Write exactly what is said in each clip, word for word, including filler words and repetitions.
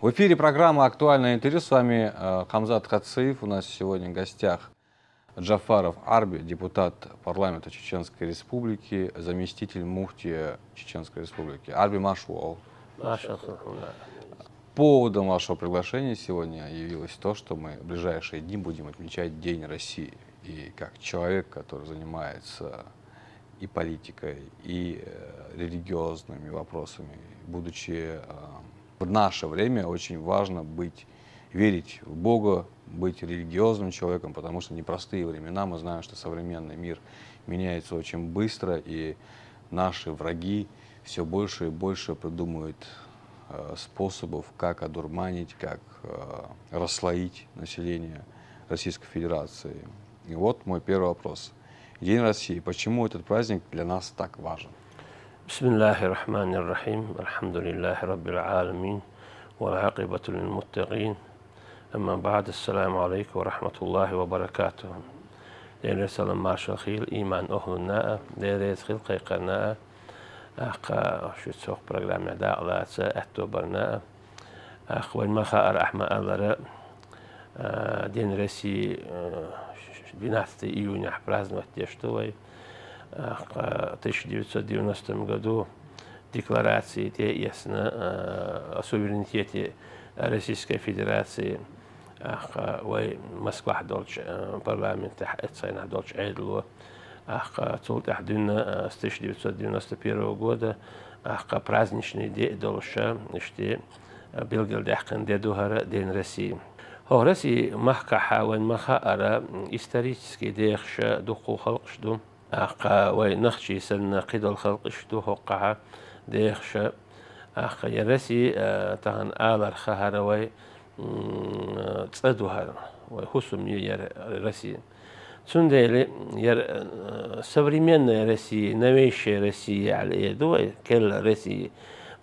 В эфире программа «Актуальное интервью». С вами э, Хамзат Хациев. У нас сегодня в гостях Джафаров Арби, депутат парламента Чеченской Республики, заместитель муфтия Чеченской Республики. Арби, марш воал. Марш воал. Поводом вашего приглашения сегодня явилось то, что мы в ближайшие дни будем отмечать День России. И как человек, который занимается и политикой, и э, религиозными вопросами, будучи э, в наше время очень важно быть, верить в Бога, быть религиозным человеком, потому что непростые времена. Мы знаем, что современный мир меняется очень быстро, и наши враги все больше и больше придумывают э, способов, как одурманить, как э, расслоить население Российской Федерации. И вот мой первый вопрос. День России. Почему этот праздник для нас так важен? بسم الله الرحمن الرحيم. الحمد لله رب العالمين. والعاقبة للمتقين. أما بعد. السلام عليكم ورحمة الله وبركاته. Дела салам маршал хийла иман охлунна а, Дела реза хийла кхайкхарна а, аха, шу цох программе дакъалаца аьтто барна а. Аха, вайн ма хаара, ахма аллара, а, День России э, двенадцатого июня праздновать деш ду вай. Аха, тысяча девятьсот девяностом году декларации тӀеэцна э, о суверенитете Российской Федерации. Аха, вай Москвахь долчу э, парламентехь эцхайнахь долчу Ӏедало. Аха, цул тӀаьхьа дуьйна э, с тысяча девятьсот девяносто первого года аха, праздничный де а долуша, ишти э, билгалдаьккхина де ду хӀара День России. ХӀокху России махкахьа вайн ма хаара исторический дехаша дуккха халкъаш ду. Аха, вай нахчий санна кхидолу халкъаш ду хӀокхахьа дехаша. Аха, я Россия э, тахана алар хахара вай м, цӀа ду хӀара, вай хӀусам ю яра Россия. Цундела яра э, современная Россия, новейшая Россия аьлла эр ду вай, керла Россия.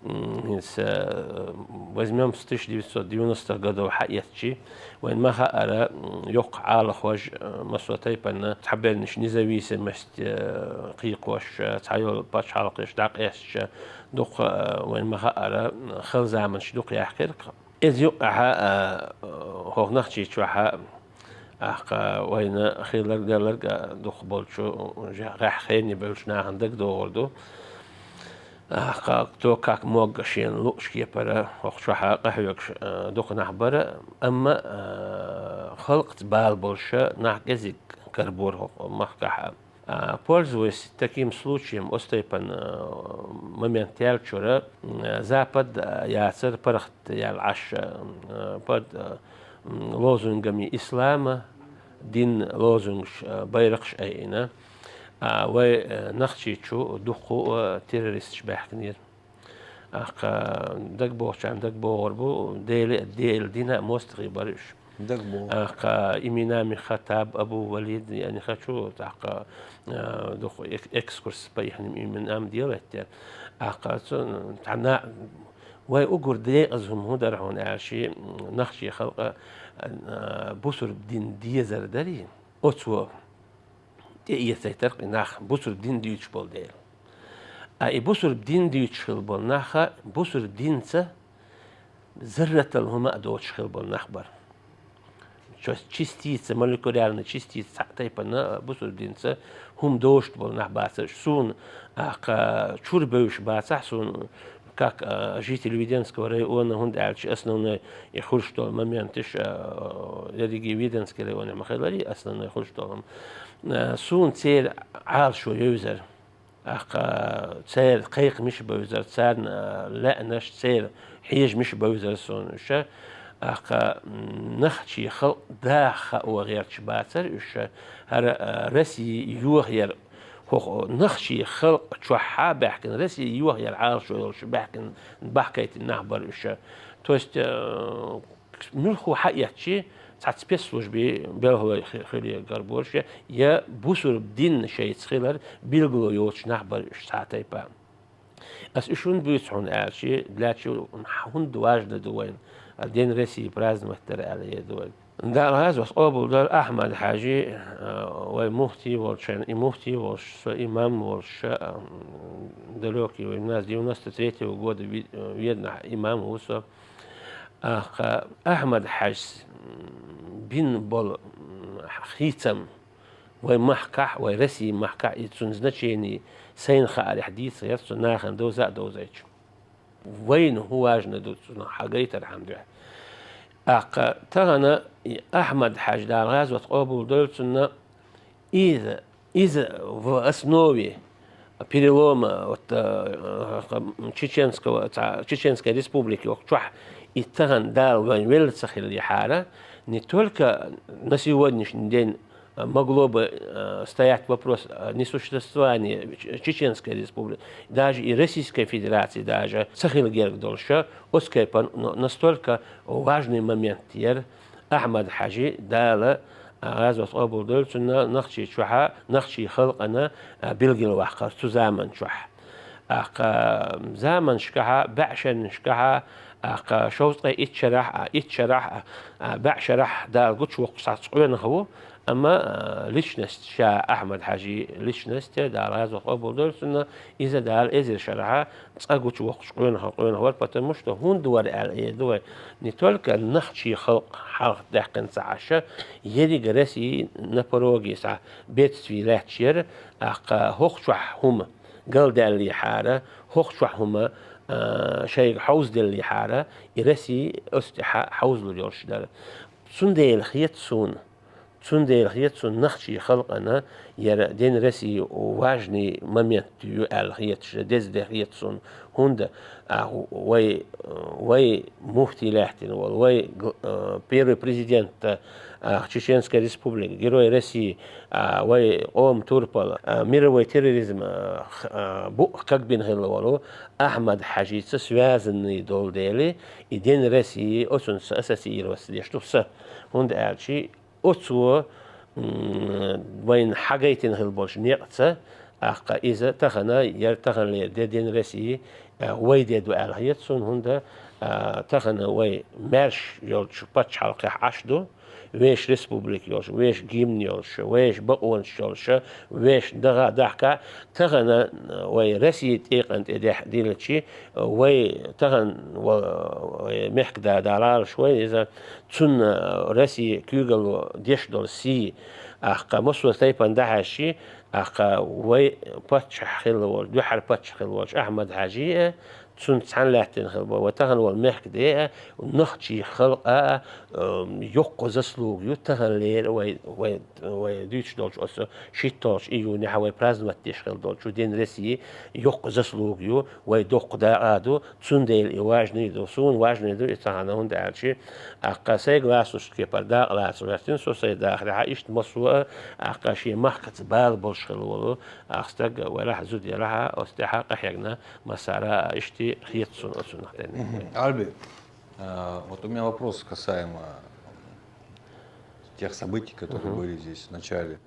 М, хӀинца э, возьмём с тысяча девятьсот девяностых годов хьаэцчи, вайн ма хаара м, йоккха Ӏалахош э, массо а тайпана цхьабернаш независимость э, кхийкхош, э, цхьайолу пачхьалкхаш дӀакъаьстича, дукха э, вайн ма хаара хала заманаш дукха яьккхира. Иза юкъахьа а, хӀокху Нохчийчохьа а, аха, вайна хилларг-далларг а дукха болчу, гӀеххьа хене бевллачу нахана дагадогӀур ду. Аха, кто как мог шена лууш кепара, хӀокху чохьа къахьоьгуш а, дукха нах бара, амма а, халкъаца бала болуша нах кӀезиг карабора хӀокху махкахьа. А, пользуясь таким случаем, оцу тайпана а, момент яьллачуьра, м, Запад а, яцара паргӀат яьлла Ӏаш, а, под а, м, лозунгами ислама, дин лозунгаш, а, байракхаш айина. А, вай а, Нохчийчу дуккха а, террористаш баьхкинера. Аха, дагабохучарна дагабогӀур бу, Дела, Дела дина а мостагӀий бара уьш. ДагабогӀу. Аха, именами Хаттаб, Абу Валид, я не хочу, тӀаккха а, дукха эк- экскурс по ихним именам делать. Аха, цу, цхьана, вай угур декъаза хӀума хӀун дара хьуна аьлчи, нахчий халкъа а, бусурба дин дезар дарий? Оцо тӀеэцайтарх и нах бусурба дин дуьйцуш болу дела. А и бусурба дин дуьйцуш хила болу наха бусурба динца зарратал хӀума а доцуш хила болу нах бара. Частица, молекулярная частица цхьаъ тайпана бусурба динца хӀума доцуш болу нах бацара. Суна аха чура бевзаш бацахь, суна как а, житель Веденского района, хӀунда аьлча основной и хуьлуш долу моменташ а, ерриге Веденский районехь ма-хиллара, основной хуьлуш долу хӀума. А, суна церан Ӏалашо евзара. Аха церан кхайкхамаш а бевзара, царна а, лаьанаш, церан хьежамаш а бевзара суна уьш. Аха нахчий халкъ даха хао гӀерташ бацара уьш. ХӀара а, Россия йохаяр хӀокху нахчий халкъ чохьа баьхкина, Россия йохаяр Ӏалашо йолуш баьхкина, бахкайтина нах бара уьш. То есть а, муьлхха хьаэцчи, цхьа спецслужбе белхалой хи- хиле гарбораш, я бусурба дин шайца хилар билгало йоцуш нах бара уьш цхьа тайпа. Ас уьш хӀунда буьйцу хьуна аьлчи, для чего, хӀунда важно ду вайн, а, День России праздновать дар аьлла эр ду вайн. Дала гӀазот къобалдойла, Ахьмад Хьажи, а, вай муфтий волчу, и муфтий волуш, со имам волуш, а, м, далёкий времена, с девяносто третьего года ви- Веданахь имам ву со. Ахкъа Ахьмад-Хьажас бина бола хийцам вай махкахь, вай Росси махкахь, и цун значени сайна хаарехь дийца гӀерта цу нахана довза а довзийта. Вайна хӀун важный ду цунах хьагайтар хьама дуьхьа. Ахкъа тахана и Ахьмад-Хьажа, Дала гӀазот къобалдойла цунна, иза, иза в основе перелома вот, э, чеченского, ца-, Чеченской Республики, ох, чохь и тахана Дала вайн велла ца хилла яхьара, не только на сегодняшний день могло бы, э, стоять вопрос о несуществовании Ч-, Чеченской Республики, даже и Российской Федерации даже ца хила герга долуша, оцу кепан, но настолько важный момент яра Ахьмад-Хьажи, Дала, а, гӀазот къобалдойла цунна, нахчий чохьа, нахчий халкъана, а, билгал ваккхар цу заман чохь. Ахкъа заманашкахьа, баьӀшенашкахьа, ахкъа шовзткъе итт шарахь а, итт шарахь а, а, баьӀ шарахь Дала гучувоккхуш цхьацца къонах ву, амма, а, личность ша Ахьмад-Хьажи личность, Дала гӀазот къобалдойла цунна, иза Дала эзар шарахьа цкъа гучувоккхуш къонах, къонах вара, потому что хӀунда вара аьлла эр ду вай, не только нахчий халкъ хьалха даьккхина ца Ӏаш, ерриг Росси на пороге цхьа бедствие лаьтташ яра, ахкъа хӀокху чохь хӀума галдаьллехьара, хӀокху чохь хӀума, а, шайга хьовзаделлехьара, и Росси оцу тӀехьа хьовзалур йолуш дара. Цундела хета суна, цундела хета суна нахчий халкъана яра День России важный момент ю аьлла хеташ, деза де хета суна. ХӀунда, а, вай, вай муфтий лаьттина волу, вай г-, а, первый президент, а, Чеченской Республики, Герой России, а, вай къоман турпал, а, мировой терроризм, а, х-, а, букъ кагбина хилла волу Ахьмад-Хьажица связанный долу дела, и День России оцунца ассоциироваться деш ду сан. ХӀунда аьлча, оцо, м, вайна хьагайтина хилла болчу некъаца, ахкъа иза тахана, яра таханлера де День России, а, вай де ду аьлла хета суна, хӀунда, а, тахана вай маьрша йолчу пачхьалкхехь Ӏаш ду, вешан республика йолуш, вешан гимн йолуш, вешан бакъонаш йолуш, вешан дагӀа а дахка, тахана, а, вай Росси тӀекъан тӀе дехьа дилличи, вай тахана ва-, вай мехкада далалаш вай иза, цунна Росси куьйгалло деш долу сий, ахкъа массо а тайпана дӀахьаьжчи, ахкъа вай паччахь хилла волу, дуьххьара паччахь хилла волчу Ахьмад-Хьажи а, цунна цхьаьна лаьттина хилла бо-, вай тахана волу мехкада а, нахчий халкъа а, ам, йоккха заслуга ю таханлера вай, вай, вай дуьйцуш долчу оцу шиттолгӀачу июнехь вай праздновать деш хилла долчу День России йоккха заслуга ю, вай доккха дакъа ду, цундела и важный ду, суна важный ду и тахана, хӀунда аьлча, ахкъа сайга лацучу кепара дакъа лаца гӀертина со сайн дахарехьа, иштта массо а, ахкъа шен махкаца бала болуш хилла волу, ахкъа стаг валахьа, зуда ялахьа, оцу тӀехьа къахьегна массара а, иштта хета суна оцунах тӀе. Мгм. Альби, а, вот у меня вопрос касаемо тех событий, которые Мгм. были здесь в начале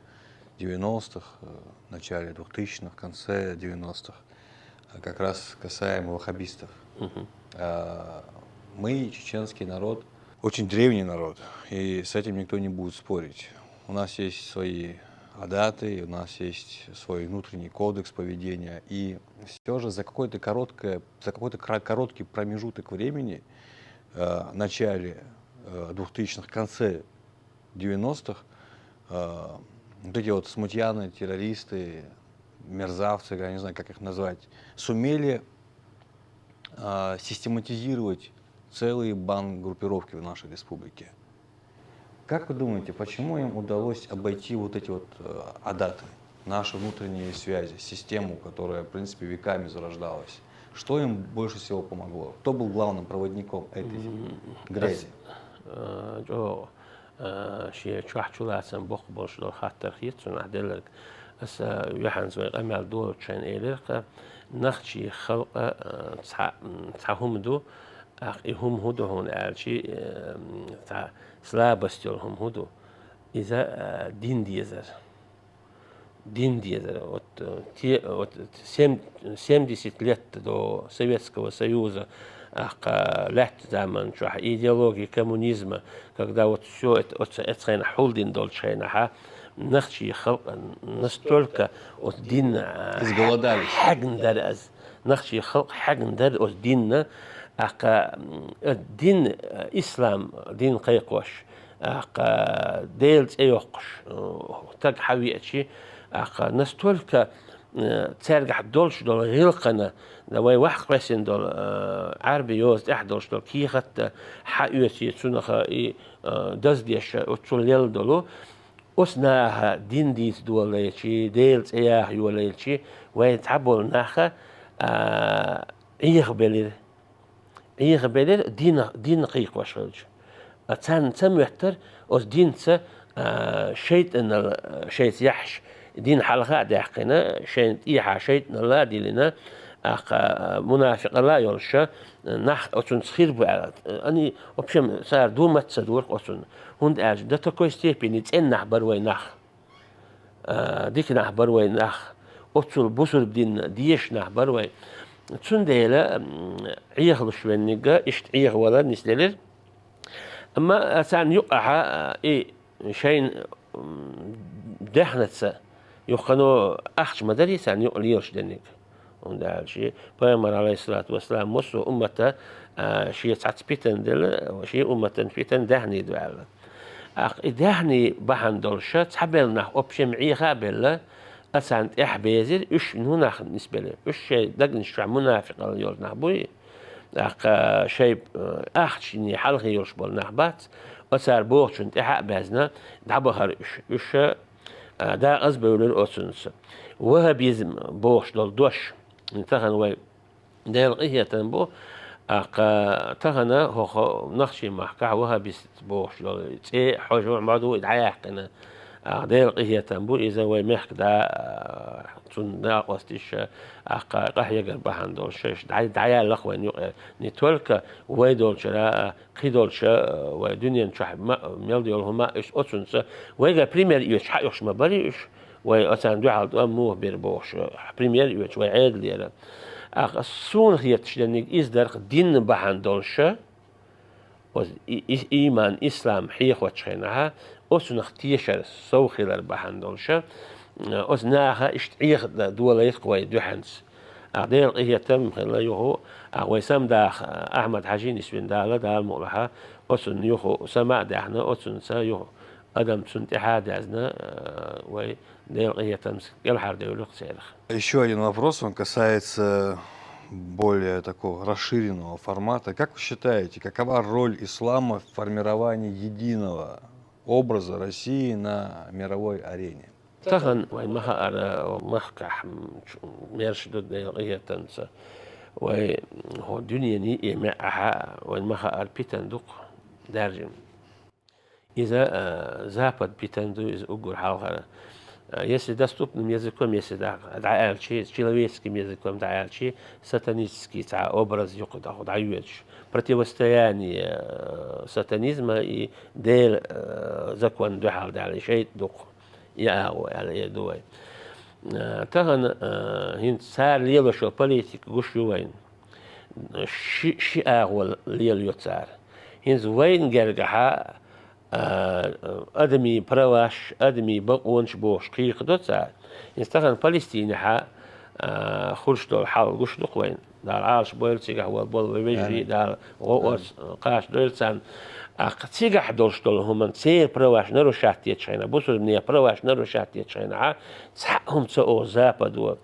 девяностых, э, начале двухтысячных, конце девяностых, а, как раз касаемо ваххабистов. Мгм. А, мы, чеченский народ, очень древний народ, и с этим никто не будет спорить. У нас есть свои адаты, у нас есть свой внутренний кодекс поведения, и все же за какое-то короткое, за какой-то кра-, короткий промежуток времени, э, начале, э, двухтысячных, конце девяностых, э, вот эти вот смутьяны, террористы, мерзавцы, я не знаю, как их назвать, сумели, э, систематизировать целые бан-группировки в нашей республике. Как вы думаете, почему им удалось обойти вот эти вот, э, адаты, наши внутренние связи, систему, которая, в принципе, веками зарождалась? Что им больше всего помогло? Кто был главным проводником этой М, грязи? Ас, э, чӀо, э, шен чохь чулацам боккха болуш долу хаттар хета цунах делларг. Аса юьхьанца вай къамел долучу шайна элира-кх, нахчий халкъа, э, цхьа, м, цхьа хӀума ду, тӀаккха и хӀума хӀун ду хьуна аьлчи, э, м, цхьа слабость йолу хӀума хӀун ду? Иза, э, дин дезар. Дин дезар. Вот, э, те, вот сем-, семьдесят лет до Советского Союза, ахкъа лаьтта заман чохь, идеология коммунизма, когда вот всё это, оцу, оцу хенахь хьулдина долчу хенахьа, нахчий халкъ настолько оцу динна, э, Изголодались. Хьегна дара аз. Нахчий халкъ хьегна дара оцу динна, ТӀаккха, м, дин, э, ислам дин кхайкхош, тӀаккха Делан цӀе йоккхуш, э, стаг хьавеачи, тӀаккха настолько, э, цаьргахь долуш долу гӀиллакхана, да вай вахкхоьссина долу, э, Ӏаьрби йоза тӀехь долуш долу кехатта хьаоьций цунах и, э, даздеш, оццул лелла долу, оцу наха дин дийца долайчи, Делан цӀе яха йолайчи, вайн цхьаболу наха, а, Ӏехабелира. Ӏехабелира дин, дин кхайкхош хилча. А царна ца моьттура оцу динца, а, шайтӀанал, а, шайца яхьаш, дин хьалха а даьккхина, шайна тӀехьа шайтӀанал а диллина, тӀаккха, а, мунафикъал а йолуша, нах оцунца хир бу аьлла. Ани, в общем, цара думат ца дора оцунна. ХӀунда аьлча до такой степени цӀена нах бара вай нах. А, дика нах бара вай нах, оццул бусурба дин дезаш нах бара вай. Цундела, м, Ӏехалуш венниг а иштта Ӏехавала нисделира. Амма, а, царна юкъахьа, а, и шайна, м, даьхнаца юххано ахча ма дарий царна юкъа лелаш дерниг. ХӀунда аьлча пайхамар, алейхиссалату вассалам, массо а уммата, а, шен цхьацца питана делла, шен умматан питана даьхний ду аьлла. ТӀаккха и даьхний бахьана долуша цхьабелла нах общем Ӏеха а белла, а царна тӀехь безира, уьш ну нах нисбелира. Уьш шайн дагнаш чохь мунафикъал йолу нах буй, тӀаккха шайн, э, ахчане хьалхе йолуш болу нах бац, оцара бохучун тӀехьа а баьзна, дӀабахара уьш. Уьш, а, дакъазбевлира оцунца. Ваххабизм бохуш долу дош, тахана вай Делан къинхетам бу, тӀаккха тахана хӀокху нахчийн махкахь ваххабист бохуш долу цӀе хьожа а ма ду, и дӀаяьккхина. ТӀаккха Делан къинхетам бу, иза вай мехкда, а, цунна накъосташа, тӀаккха къахьегар бахьана долуш, дӀа-, дӀаяьллакх вайн юкъе. Не только вай долчара, а, кхидолча, а, вай дуьнен чохь ма-, мел йолу хӀума, уьш оцунца, вайга пример оьцуш хьаоьхуш ма барий уьш, вай оцарна дуьхьал тӀом муха бира бохуш, пример оьцуш вай Ӏедалера. ТӀаккха суна хеташ дерниг иза дарх динна бахьана долуша, оцу и-, и-, ийман, ислам хьехочу хенахьа, оцунах тешар сов хилар бахьана долуша, оцу наха иштта Ӏеха дан долайрх вай дуьхьанца. ТӀаккха Делан къинхетам хилла юху, тӀаккха вай самдаха Ахьмад-Хьажи нисвина Дала, Дала мукъалахьа, оцунна юху сама а даьхна, оцунца юху адам цунна тӀаьхьа а даьзна, вай Делан къинхетамца кӀелхьардевлира церах. Ещё один вопрос, он касается более такого расширенного формата. Как вы считаете, какова роль ислама в формировании единого образа России на мировой арене? Тахана вай ма хаара, махкахь, м, чу-, мерш ду Делан къинхетамца. Вай, м, хӀо дуьненан и меъ ахьа, вай ма хаара питан дукха даьржина. Иза, а, запад питан ду, иза уггар хьалхара. А, если доступным языком, если да-, дӀааьлчи, человеческим языком дӀааьлчи, сатанический цхьа образ юкъа дӀа-, дӀайоьдуш. Противостояние, а, сатанизма и Дела, а, закон дуьхьал даьлла, и шайтӀа дукха. И агӀо аьлла, э, ду вай. А, тахана, а, хӀинца цара лелош йолу политика гуш ю вайна. Ши, ши агӀо лелайо цара. ХӀинца вайна гергахьа, а, адамийн праваш, адамийн бакъонаш бохуш кхайкхадо цара. ХӀинца тахана Палестинехьа, а, хуьлуш долу хьал гуш ду-кх вайна. Дала Ӏалаш бойла цигахь волу болу вай вежарий, Дала гӀо-, орца кхачадойла царна. ТӀаккха цигахь долуш долу хӀуманна церан праваш нарушать дечу хенахь, бусурбанийн праваш нарушать дечу хенахь, цхьаъ хӀума ца олу Западо.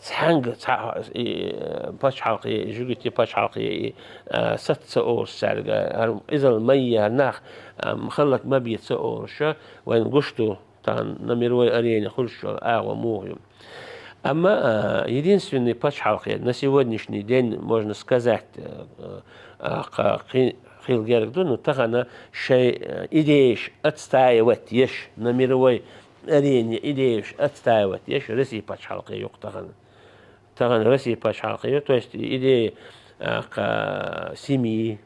Цхьаьнга цхьаъ и, пачхьалкхе, жуьгти пачхьалкхе и, а, сац ца олуш цаьрга, хӀара къизалла ма е, хӀара нах, а, хӀаллак ма бе ца олуша, вайна гуш ду. Тахана на мировой арене хуьлуш йолу агӀо муха ю. Амма, а, единственный пачхьалкхе на сегодняшний день, можно сказать, а, а, кха-, кхи-, хила герга ду, ну, тахана шайн, а, идеяш отстаивать еш, на мировой арене идеяш отстаивать еш Россия пачхьалкхе ю-кх тахана. Тахана Россия пачхьалкхе ю, то есть идея, а, кха-, семьи,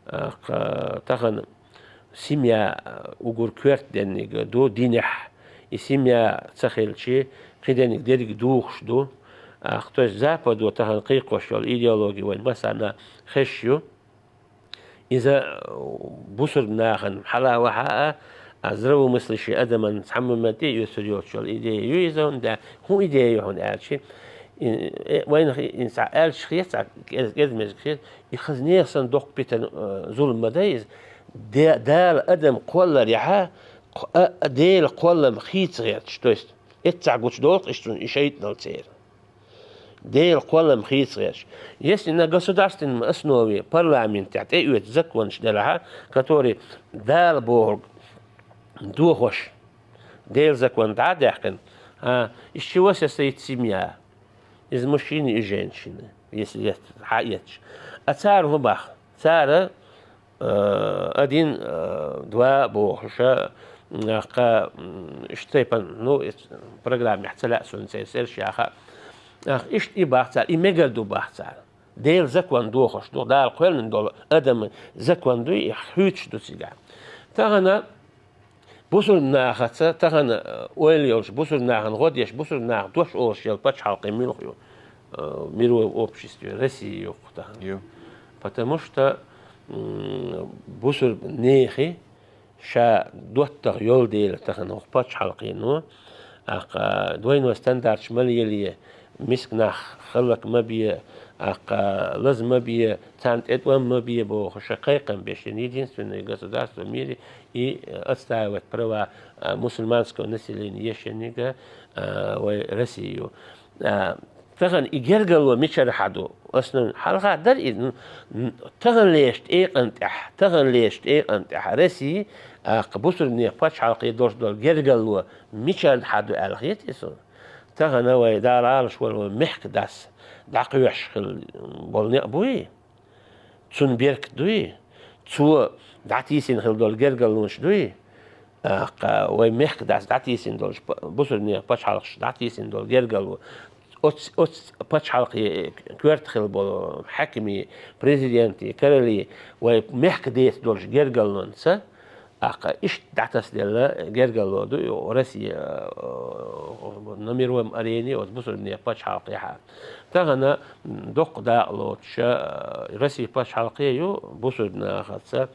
а, кха-, тахана семья, а, уггар коьрта дерниг ду динехь. И семья ца хилчи, кхидерниг дерриг духуш ду. А, то есть Западо тахана кхайкхош йолу идеология вайн массарна хезаш ю. Иза, а, бусурба нахана хьала вахьа а, а, здравомыслящий адаман цхьамма ма тӀеоьцур йоцуш йолу идея ю иза, хӀунда, хӀун идея ю хьуна аьлчи, И, э, вайнах и, и цхьа аьлча хет, цхьа кӀез-, кӀезмезиг хет, и хаза нехан санна доккха питана, э, зулам ма дай иза. Де-, Дала адам кхолларехьа, кх-, а, а, Дела кхоллам хийца гӀерташ, то есть, эццахь гучудолу-кх иштта и шайтӀанал церан. Дела кхоллам хийца гӀерташ. Если на государственном основе парламентехь тӀеоьцу законаш делахьа, который Дала бохург дохош, Делан закон дӀа а даьккхина, а, из чего состоит семья? Из мужчина и женщина, если я хьаэцча. А цара хӀун бах? Цара, э, один, э, два бохуша, м, кха, м, иштта тайпан, ну, программехь ца лаьа суна церан серш яха. Ах, иштта и бах цара, и мегар ду бах цара. Делан закон дохош ду, Дала кхоьллина долу адаман закон ду, и хуьйцуш ду цигахь. Тахана бусург нахаца, тахана, э, ойла йолуш, бусург нахана гӀо деш, бусург наха дош олуш йолу пачхьалкхе муьлха ю, э, мировой обществе, Россия ю-кх тахана. Ю. Потому что, м, бусург нехи ша доттагӀа йолу дела тахана хӀокху пачхьалкхено, аккха, двойной стандарташ ма лелае, миска нах хӀаллак ма бе, аккха, лаза ма бе, царна тӀетӀом ма бе бохуша кхайкхам беш, единственное государство в мире и отстаивать права, а, мусульманского населения ешшинниг, а, вай Россия ю. А, тахана и гергарло мичара хьа ду? Ас ну, хьалха дара и, ну, н-, таханлерчу тӀекъан тӀехь, таханлерчу тӀекъан тӀехь Россия, а, кху бусурнех пачхьалкхе долуш долу гергарло мичара хьа ду аьлла хета и суна. Тахана вай Дала Ӏалаш волу вай мехкан дас дӀакхоьхьуш хилла болу некъ буй? Цунна беркат дуй? Цо дӀатийсина хилла долу гергарлонаш дуй? Аккха, вай мехкан дас дӀатийсина долуш па-, бусурнех пачхьалкхаш дӀатийсина долу гергарло. Оц-, оц пачхьалкхе коьрта хилла болу хьаькамий, президентий, королий, вай мехкан деца долуш гергарлонца, аккха, иштта дӀатасаделла гергарло ду и Россия, э, на мировом арене оцу бусурнех пачхьалкхехьа. Тахана доккха дакъа лоцуша, э, Россия пачхьалкхе ю, бусург нахаца,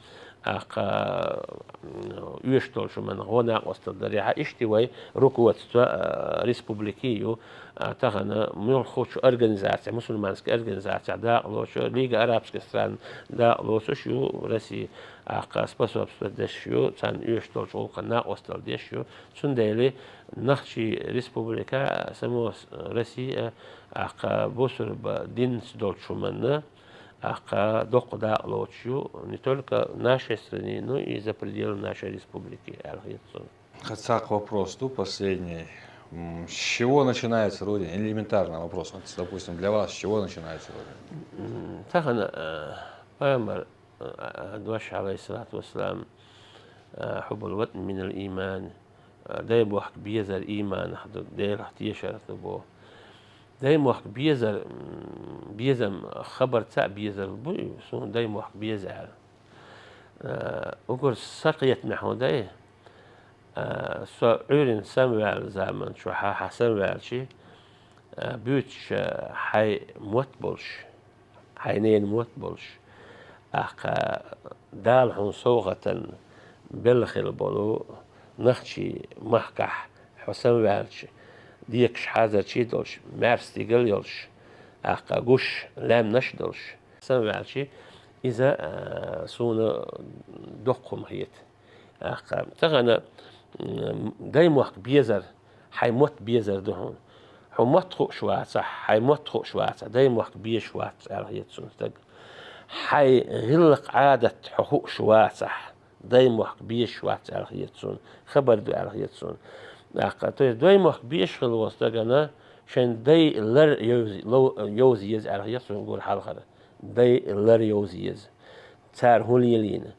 аккха, м, оьшуш долчу хӀуманна гӀо накъосталла дарехьа, иштта вай руководство, э, республики ю, а, тахана муьлххачу организаци, мусульманский организаци дакъа лоцуш, Лига арабских стран дакъа лоцуш ю Россия, аккха, способствовать деш ю, царна оьшуш долчу гӀуллакхана накъосталла деш ю. Цундела Нохчий республика, само с-, Россия, аккха, бусурба динца долчу хӀуманна, аккха, доккха дакъа лоцуш ю не только в нашей стране, но и за пределы нашей республики, аьлла хета суна. Цхьа цхьаккха вопрос ду последний. М, с чего начинается Родина? Элементарный вопрос. Вот, допустим, для вас с чего начинается Родина? М, тахана, э, пайхамар, э, дош, алейхиссалату вассалам, э, «حب الوطن من الإيمان», э, даймохк безар ийманах ду, Делах тешарх ду боху. Даймохк безар, м, безам хабарца а безар бу, суна даймохк беза аьлла. Э, угар сан кхетамехь хӀун дай? Э, со Ӏуьйранна самаваьлла заман чохь, хьан самаваьлчи, э, буьйцуш, э, хьайн мотт болуш, хьайн ненан мотт болуш, аккха, Дала хьуна совгӀатан белла хилла болу нохчий махкахь хьо самаваьлча, декаш хьазарчий долуш, маьрса стигал йолуш, аккха, гуш, лаьмнаш а долуш, самаваьлчи, иза, а, суна доккха хӀума хета. Аккха, тахана, м, даймохк безар, хьайн мотт безар ду хьуна. Хьо мотт хууш вацахь, хьайн мотт хууш вацахь, даймохк безаш вац аьлла хета суна стаг. Хьайн гӀиллакх-Ӏадат хьо хууш вацахь, даймохк безаш вац аьлла хета суна, хабар ду аьлла хета суна. Аккха, то есть даймохк безаш хилла волу стагана шайн дай лар йовз-, лов-, йовза еза аьлла хета суна гур хьалхара. Дай лар йовза еза. Цара хӀун лелийна?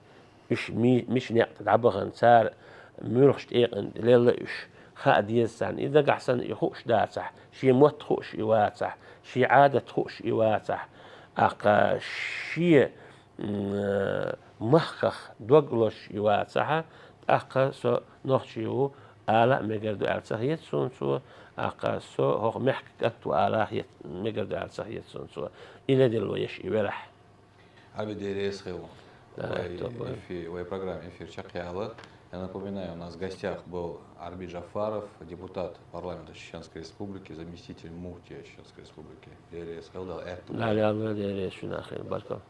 Уьш ми-, мича некъ тӀе дӀабахана, цара муьлхачу тӀекъан лелла уьш? Хаа деза царна. И дагахь санна и хууш дацахь, шен мотт хууш и вацахь, шен Ӏадат хууш и вацахь, аккха, шен, м, махках дог лозуш и вацахьа, тӀаккха со нохчи ву ала а мегар ду аьлла ца хета суна цо, аккха, со хӀокху мехкан кӀант ву ала а хета, мегар ду аьлла ца хета суна цо, и ледарло еш и велахь. Ӏаьбидерриг эс хилла. Да, вай это было. Эфи-, вай программа эфир чекхъяла. Я напоминаю, у нас в гостях был Арби Джафаров, депутат парламента Чеченской Республики, заместитель муфтия Чеченской Республики. Лерес хелдал эрту. Лали алла дерес шунахин баркал.